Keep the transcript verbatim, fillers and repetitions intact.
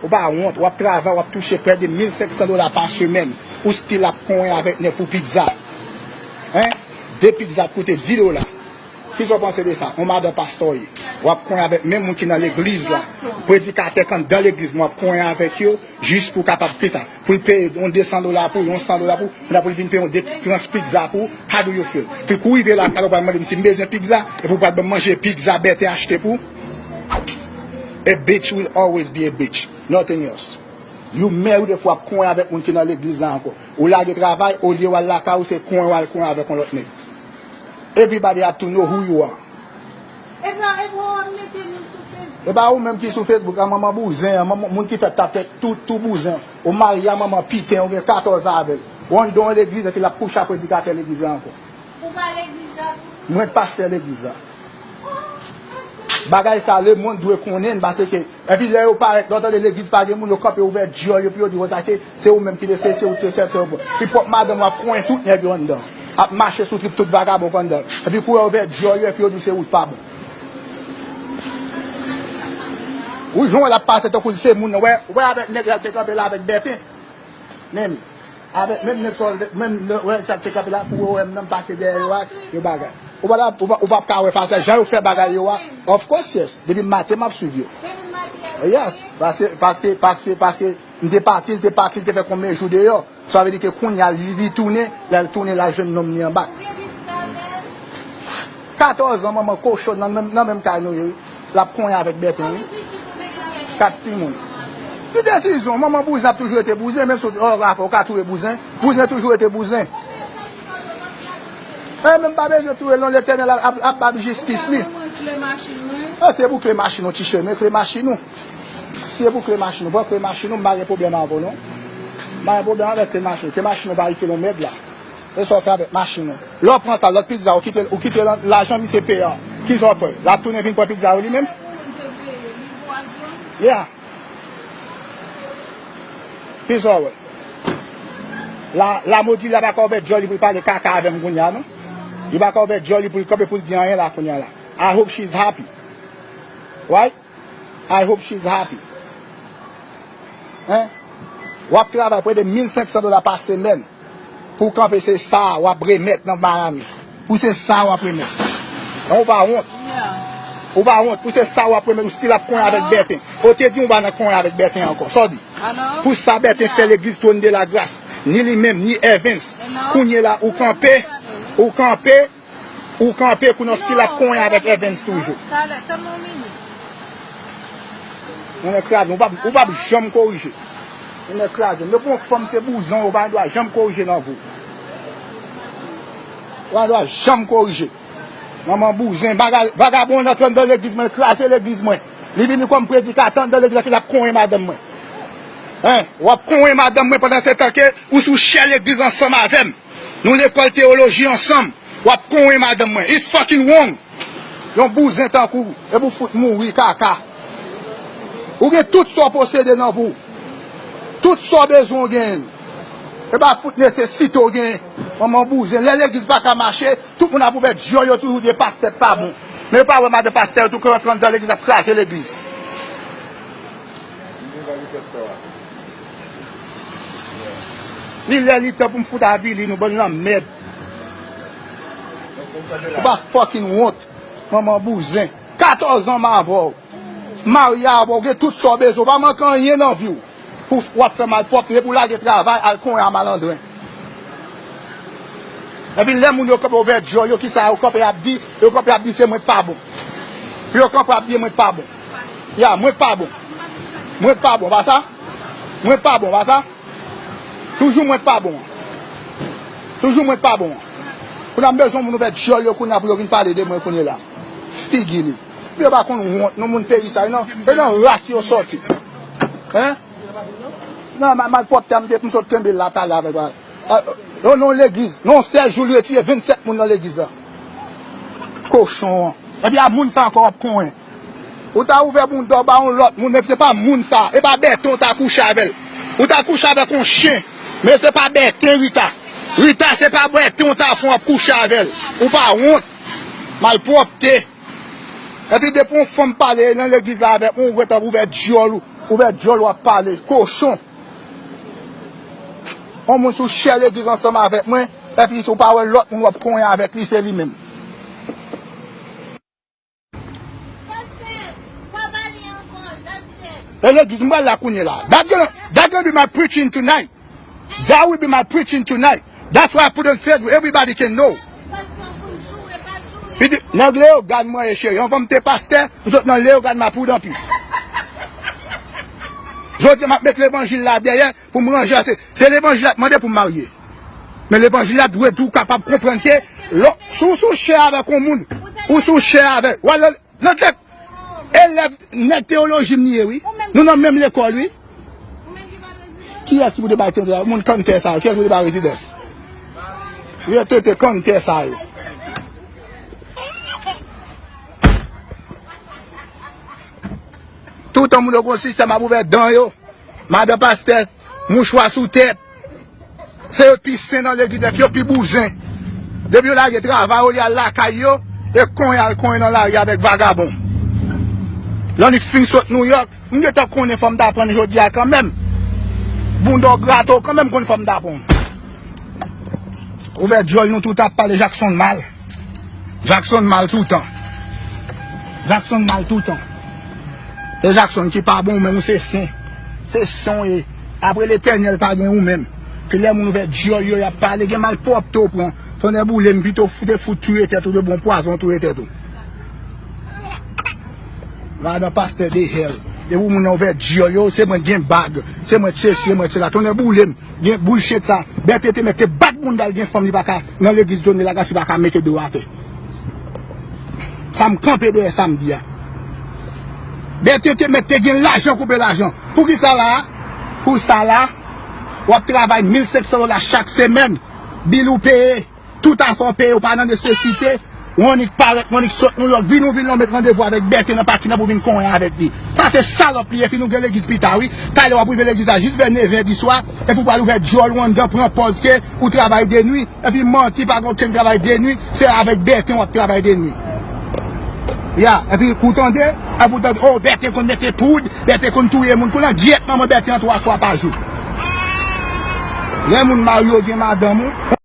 Ou pa wont, w ap travay, w ap touche prè de mil senk san dola pa semèn. Ou still ap konyen avèk nèg pou pizza. Hein? De pizza t koute dis dola. Kisa w panse de sa? On madanm pastè w ye. W ap konyen avèk menm moun ki nan legliz la. Predikatè k anndan legliz, w ap konyen avèk yo jis pou kapab peye sa. Pou l peye yon de san dola pou, yon san dola pou, kounya pou l vin peye yon de tranch pizza pou, how do you feel? Pou kou rive la, ou pral mande m si m bezwen pizza, epi w pral ban m manje pizza bèten achte pou. A bitch will always be a bitch. Nothing else. You married if w ap konyen avèk moun ki nan legliz la ankò. Ou lage travay, olye w al lakay ou, se konyen w al konyen avèk yon lòt nèg. Everybody have to know who you are. E pa, e pa w ap mete nou sou Facebook. E pa ou menm ki sou Facebook, a manman bouzen, a manman, moun ki fèt t ap fèt tou, tou bouzen. Ou marye a manman piten, ou gen katòz avè l. Ou anndan yon legliz, epi l ap kouche ak predikatè legliz la ankò. Ou pa legliz la tou? Mwen pastè legliz la. Bagay sa, lemonn dwe konnen, paske, epi lè yo parèt, lè w tande legliz pa gen moun, yo kanpe ouvè dyòl yo, epi yo di, Wozake, se ou menm ki te se, se ou ki te sèvi, se ou. Epi pwòp madanm w ap konyen tout nèg yo anndan. Ap mache sou trip tout vagabon k anndan. Epi kounye a ouvè dyòl yo, epi yo di w se ou k pa bon. Ou jwenn l ap pase tankou l se moun nan. Wè, wè avèk nèg la te kanpe la avèk bèten. Men, avèk menm nèg sa, menm nèg sa te kanpe la pou yo wè m nan, m pase dèyè yo a, yo bagay. Ou pa, ou pa, ou p ap ka wè fason jan yo fè bagay yo a. Of course, yes. Depi maten m ap swiv yo. Yes. Paske, paske, paske, paske m te pati, l te pati, l te fè konbyen jou deyò. Sa vle di ke kounye a li, li tounen, lè l tounen, l al jwenn nonm li anba. Katòz an, manman kochon nan menm, nan menm kay nou ye, wi. L ap konyen avèk bèten, wi. Kat timoun. Ki desizyon? Manman bouzen ap toujou rete bouzen, menm si w, w ka touye bouzen. Bouzen toujou rete bouzen. E menm pa bezwen touye l non, Letènèl ap, ap, ap ba l jistis li. E se pou kle machin ou, ti chemen, kle machin ou. Se pou kle machin ou. Pran kle machin ou, m pa gen pwoblèm avè w non. M pa gen pwoblèm avèk kle machin ou. Kle machin ou pa itil yon mèd la. E sa w fè avèk machin ou? Lè w pran sa, lòt pizza, ou kite, ou kite lan-, lajan misye peye a. Kisa w fè? L ap tounen vin pran pizza yo li menm? Yeah. Kisa w wè? La, lamodi la pa ka ouvè dyòl li pou l pale kaka avè m kounye a non. Li pa ka ouvè dyòl li pou l kanpe pou l di anyen la kounye a la. I hope she's happy. Right? I hope she's happy. Hein? W ap travay prè de mil senk san dola pa semèn pou w kanpe se sa w ap remèt nan Miami. Pou se sa w ap remèt. Ou pa wont. Ou pa wont. Pou se sa w ap remèt, ou still ap konyen avèk bèten. Ou te di w pa nan konyen avèk bèten ankò. Sa w di? Pou sa bèten fè legliz Trône de la Grâce. Ni li menm, ni Evans. Kounye la, ou kanpe, ou kanpe, Ou kanpe kou nan stil ap konyen avèk Evans toujou. Talè, tann yon minit. Mwen kraze, ou p ap, ou p ap janm korije. Mwen kraze. Yo pran fanm se bouzen, ou pa gen dwa janm korije nan vi w. Ou pa gen dwa janm korije. Manman bouzen, bagay, vagabon nan tron nan legliz mwen, kraze legliz mwen. Li vini kòm predikatè nan legliz la, l ap konyen madanm mwen. Hein, w ap konyen madanm mwen pandan se tan ke ou sou chè legliz ansanm avè m. Nou lekòl teyoloji ansanm. W ap konyen madanm mwen. It's fucking wrong. Yon bouzen tankou w. E pou fout mouri kaka. Ou gen tout sa w posede nan vi w. Tout sa w bezwen w genyen. E pa fout nesesite w genyen. Manman bouzen. Lè legliz pa ka mache, tout moun ap ouvè dyòl yo toujou di pastè pa bon. Men yo pa wè madan pastè yo tou ki rantre anndan legliz ap kraze legliz. Li lè li tan pou m fout avili nou, bann lanmèd. Ou pa fucking wont, manman bouzen. Katòz an m avè w. Marye avè w, gen tout sa w bezwen. Ou pa manke anyen nan vi w. Pou w ap fè malpwòpte, pou w lage travay, al konyen a malandren. Epi lè moun yo kanpe ouvè dyòl yo, kisa yo kanpe ap di? Yo kanpe ap di se mwen k pa bon. Yo kanpe ap di mwen k pa bon. Ya, mwen k pa bon. Mwen k pa bon, pa sa? Mwen k pa bon, pa sa? Toujou mwen k pa bon. Toujou mwen k pa bon. Kounye a m bezwen moun ouvè dyòl yo kounye a pou yo vin pale de mwen kounye la. Figi li. Yo pa konn wont, non, moun peyi sa, e nan, e nan ras yo sòti. Hein? Nan, ma-, malpwòpte a m te pou m sot kenbe l la talè avèk, a, non, non, legliz. Non, sèz jou li retire vennsèt moun nan legliz la. Kochon an. Epi a moun sa ankò w ap konyen. Ou ta ouvè bounda w ba yon lòt moun, men se pa moun sa. E pa bèten w ta kouche avè l. Ou ta kouche avèk yon chen. Men se pa bèten Rita. Rita se pa bèten w ta pran w ap kouche avè l. Ou pa wont. Malpwòpte. Epi depi yon fanm pale nan legliz la avèk ou, ou gentan ouvè dyòl ou. Ouvè djòl w ap pale, kochon. On moun sou chè legliz ansanm avèk mwen, epi si w pa wè lòt moun w ap konyen avèk li, se li menm. E legliz m pral la kounye la. That gonna, that gonna be my preaching tonight. That will be my preaching tonight. That's why I put on Facebook. Everybody can know. Li di, nèg Leyogàn mwen ye cheri. Anvan m te pastè, m sot nan Leyogàn m a Prudampis. Jodi a m ap met levanjil la dèyè pou m ranje. Se, se levanjil la k mande pou m marye. Men levanjil la dwe tou kapab konprann ke lò, si w sou chè avèk yon moun, ou sou chè avèk, w al nan, nan tèt elèv nèg teyoloji m li ye, wi. Nou nan menm lekòl, wi. Kiyès ki pou te bay tè sa yo? Moun kanntè sa yo. Kiyès ki pou te bay rezidans? Yo tete kanntè sa yo. Toutan moun yo gon sistèm ap ouvè dan yo. Madan pastè, mouchwa sou tèt. Se yo pi sen nan legliz, epi yo pi bouzen. Depi yo lage travay, olye al lakay yo, e konyen al konyen nan lari avèk vagabon. Lannik fin sot Nouyòk, m gentan konnen fò m ta prann jodi a kanmenm. Bounda w grate w kanmenm konn fò m ta prann. Ouvè djòl nou tout ap pale Jackson mal. Jackson mal toutan. Jackson mal toutan. E Jackson ki pa bon, ou menm ou se sen. Se sen w ye. Apre Letènèl pa gen ou menm. Ke lè moun ouvè djòl yo, y ap pale, gen malpwòpte w pran. Tonnè boule m, pito w fout, fout touye tèt ou de bon pwazon touye tèt ou. Madan pastè de hèl. Depi moun nan ouvè djòl yo, se mwen gen bag. Se mwen sesi, se mwen sela. Tonnè boule m. Gen bullshit sa. Bète te mèt te bat bounda l gen fanm li pa ka nan legliz Done Lagas li pa ka mete do atè. Sa m kanpe dèyè sa m di a. Bète te mèt te gen lajan koupe lajan. Pou ki sa la? Pou sa la, w ap travay mil senk san dola chak semèn. Bil ou peye. Tout afè w peye, w pa nan nesesite. W annik parèt, w annik sot Nouyòk, vin ou vin la w met randevou avèk Bète nan pakin nan pou vin konyen avèk li. Sa se salòp li ye, fin ou gen legliz pita wi. Talè w ap rive legliz la jis vè nevè di swa, epi w pral ouvè djòl ou anndan pran pòz ke ou travay de nwi, epi manti pa gen okenn travay de nwi, se avèk Bète w ap travay de nwi. Ya, epi ou tande, epi ou tande, oh Bète konn mete poud, Bète konn touye moun, pou langyèt manman Bète an twa fwa pa jou. Lè moun marye w gen madanm ou,